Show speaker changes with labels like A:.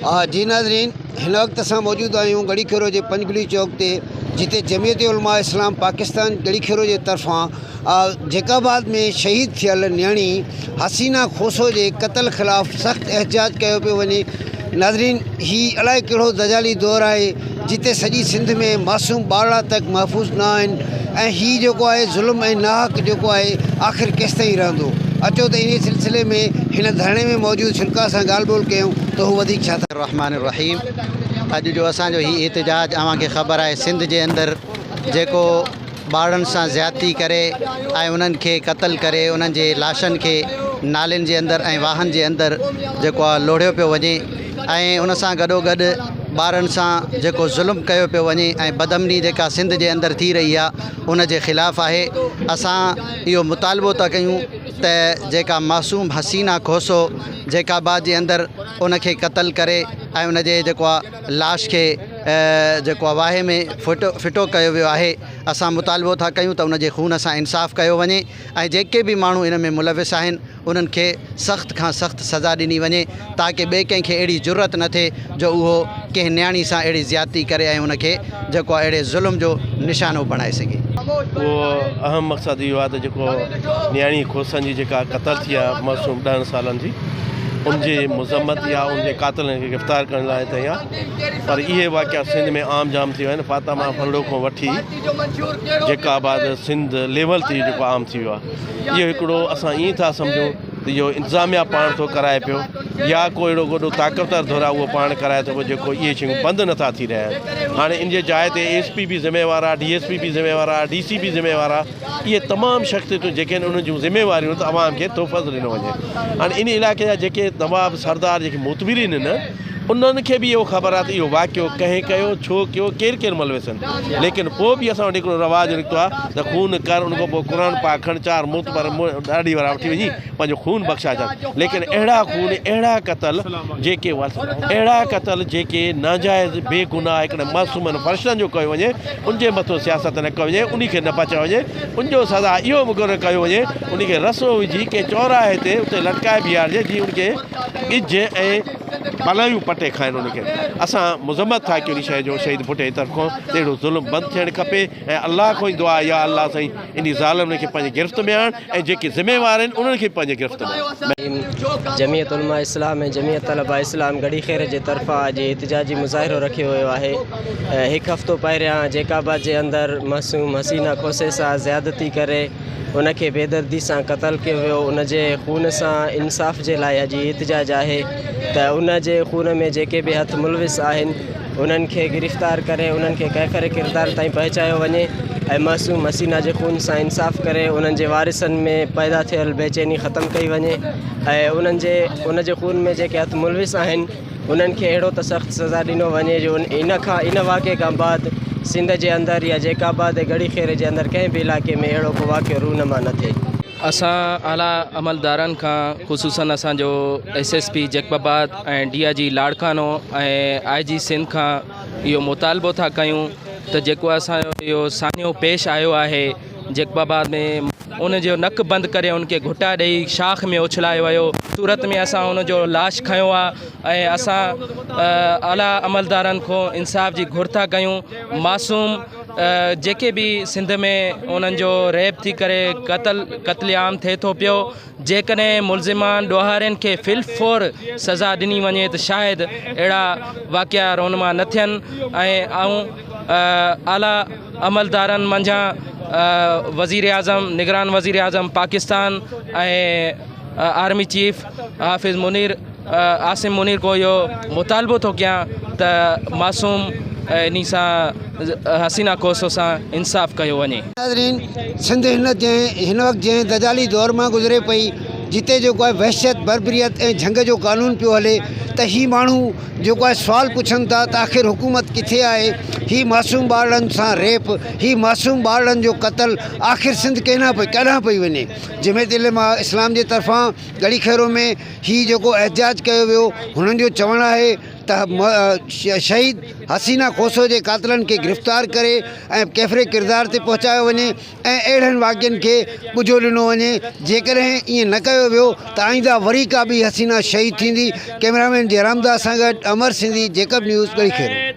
A: جي ناظرين هن وقت اسان موجود آهيون ڳڙهي کيرو جي پنجگلي چوڪ تي جتي جمعيت علماء اسلام پاڪستان ڳڙهي کيرو جي طرفان جيڪب آباد ۾ شهيد ٿيل نياڻي حسينا کوسو جي قتل خلاف سخت احتجاج ڪيو پيو وڃي ناظرين هي الائي ڪهڙو دجالي دور آهي جتي سڄي سنڌ ۾ معصوم ٻارڙا تڪ محفوظ نه آهن ۽ هي جيڪو آهي ظلم ۽ ناحق جيڪو آهي آخر ڪيستائين رهندو اچو ته انهي سلسلي ۾ هن ڌرڻي ۾ موجود شرڪاء سان ڳالهه ٻولهه ڪيون ته هو وڌيڪ ڇا ٿا
B: الرحمٰن الرحيم اڄ جو اسان جو هي احتجاج اوهان کي خبر آهي سنڌ جي اندر جيڪو ٻارڙن سان زيادتي ڪري ۽ انهن کي قتل ڪري انهن جي لاشن کي نالين جي اندر ۽ واهن جي اندر جيڪو آهي لوڙهيو پيو وڃي ۽ ان سان گڏو گڏ ٻارن سان جيڪو ظلم ڪيو پيو وڃي ۽ بدامني جيڪا سنڌ جي اندر ٿي رهي آهي ان جي خلاف آهي اسان اهو مطالبو ٿا ڪيون ته جيڪا معصوم حسينا کوسو جيڪا آباد جي اندر ان کي قتل ڪري ۽ ان جي جيڪو آهي لاش کي جيڪو آهي واهي ۾ ڦٽو ڦٽو ڪيو ويو آهي اسان مطالبو ٿا ڪيون ته ان جي خون سان انصاف ڪيو وڃي ۽ جيڪي به ماڻهو ان ۾ ملوث آهن انهن کي سخت کان سخت سزا ڏني وڃي تاڪه ٻئي ڪنهن کي اهڙي جرئت نه ٿئي جو اهو ڪنهن نياڻي سان اهڙي زيادتي ڪري ۽ ان کي جيڪو آهي اهڙي ظلم جو نشانو بڻائي سگهي.
C: اهو اهم مقصد اهو آهي ته جيڪو نياڻي کوسن جي جيڪا قتل ٿي آهي معصوم ڏهن سالن جي ان جي مذمت يا ان جي قاتلن کي گرفتار ڪرڻ لاء هتي آهيان پر اهي واقعا سنڌ ۾ عام جام ٿي ويا آهن فاطمه ڦرڙو کان وٺي جيڪا آباد سنڌ ليول تي جيڪو عام ٿي ويو آهي اهو هڪڙو اسان ائين ٿا سمجهون ته اهو انتظاميا پاڻ ٿو ڪرائي پيو يا ڪو اهڙو وڏو طاقتور ڌر آهي اهو پاڻ ڪرائي ٿو پيو جيڪو اهي شيون بند نٿا ٿي رهيا آهن هاڻي ان جي جاء تي ايس پي به ذميوار آهي ڊي ايس پي به ذميوار آهي ڊي سي به ذميوار آهي اهي تمام شخصيتون جيڪي آهن انهن جون ذميواريون ته عوام کي تحفظ ڏنو وڃي هاڻي ان علائقي جا جيڪي نواب سردار جيڪي معتبرين آهن انهن کي به اهو خبر آهي ته اهو واقعو ڪنهن ڪيو، ڇو ڪيو، ڪير ڪير ملوث آهن. ليڪن پوء به اسان وٽ هڪڙو رواج نڪتو آهي ته خون ڪر ان کان پوء قرآن پاڪ کڻ چار معتبر ڏاڙهي وارا وٺي وڃي پنهنجو خون بخشائي ڇڏ. ليڪن اهڙا خون اهڙا قتل جيڪي اهڙا قتل جيڪي ناجائز بي گناهه هڪڙن معصومن فرشتن جو ڪيو وڃي ان جي مٿو سياست نه ڪئي وڃي انهي کي نه بچايو وڃي ان جو سزا اهو مقرر ڪيو وڃي انهي کي رسو وجهي ڪنهن چوراهي تي اتي لٽڪائي بيهارجي جيئن ان کي ڳجهه ۽ بلايون پٽي کائن ان کي اسان مذمت ٿا ڪيون ان شيء جو شهيد ڀٽي جي طرف کان ته اهڙو ظلم بند ٿيڻ کپي ۽ الله کان ئي دعا يا الله سائين انهي ظالمن کي پنهنجي گرفت ۾ آڻ ۽ جيڪي ذميوار آهن انهن کي به پنهنجي گرفت ۾ آڻ.
D: جمعيت علماء اسلام ۽ جمعيت طلبه اسلام ڳڙهي خير جي طرفان اڄ احتجاجي مظاهرو رکيو ويو آهي هڪ هفتو پهريان جيڪب آباد جي اندر معصوم حسينه کوسي سان زيادتي ڪري ان کي بيدردي سان قتل ڪيو ويو ان جي خون سان انصاف جي لاء اڄ هي احتجاج آهي ته ان جي خون ۾ جيڪي به هٿ ملوث آهن انهن کي گرفتار ڪري انهن کي ڪيفر ڪردار تائين پهچايو وڃي ۽ معصوم حسينا جي خون سان انصاف ڪري انهن جي وارثن ۾ پيدا ٿيل بيچيني ختم ڪئي وڃي ۽ انهن جي ان جي خون ۾ جيڪي هٿ ملوث آهن انهن کي اهڙو ته سخت سزا ڏنو وڃي جو ان کان ان واقعي کان بعد سنڌ جي اندر يا جيڪب آباد ۽ ڳڙهي خيري جي اندر ڪنهن به علائقي ۾ اهڙو ڪو واقعو رونما نه ٿئي.
E: اسان اعليٰ عملدارن کان خصوصاً اسان جو S S P Jacobabad ۽ D I G Larkana ۽ I جي سنڌ کان اهو مطالبو ٿا ڪيون ته جيڪو اسان جو اهو سانحو پيش آيو آهي جيڪب آباد ۾ ان جو نڪ بند ڪري ان کي گهٽا ڏئي شاخ ۾ اڇلايو ويو صورت ۾ اسان ان جو لاش کنيو آ ۽ اسان اعليٰ عملدارن کان انصاف جي گهر ٿا ڪيون معصوم جيڪي به سنڌ ۾ انهن جو ريپ ٿي ڪري قتل قتل عام ٿئي ٿو پيو جيڪڏهن ملزمان ڏوهارين کي في الفور سزا ڏني وڃي ته شايد اهڙا واقعا رونما نه ٿين ۽ آئون اعليٰ عملدارن منجهان وزيراعظم نگران وزيراعظم پاڪستان ۽ آرمي چيف حافظ منير عاصم منير کو اهو مطالبو ٿو ڪيان ته معصوم انهي سان حسينا کوسو سان انصاف ڪيو وڃي.
A: ناظرين سنڌ هن جنهن هن وقت جنهن دجالي دور مان گذري پئي جتي جيڪو آهي وحشت بربريت ۽ جهنگ جو قانون پيو هلي ته هي ماڻهو جيڪو آهي سوال پڇن ٿا ته آخر حڪومت ڪٿي آهي هي معصوم ٻارڙن سان ريپ هي معصوم ٻارڙن جو قتل آخر سنڌ ڪيڏانهن پئي ڪيڏانهن پئي وڃي جمعيت علماء اسلام جي طرفان ڳڙهي خيرو ۾ هي جيڪو احتجاج ڪيو ويو هنن جو چوڻ آهي. ته شهيد حسينا کوسو جي قاتلن کي گرفتار ڪري ۽ ڪيفري ڪردار تي پهچايو وڃي ۽ اهڙن واقعن کي ٻجهو ڏنو وڃي، جيڪڏهن ائين نه ڪيو ويو ته آئنده وري ڪا ٻي حسينا شهيد ٿيندي، ڪئميرامين جئرام داس سان گڏ امر سنڌي، جيڪب نيوز، ڳڙهي خيرو.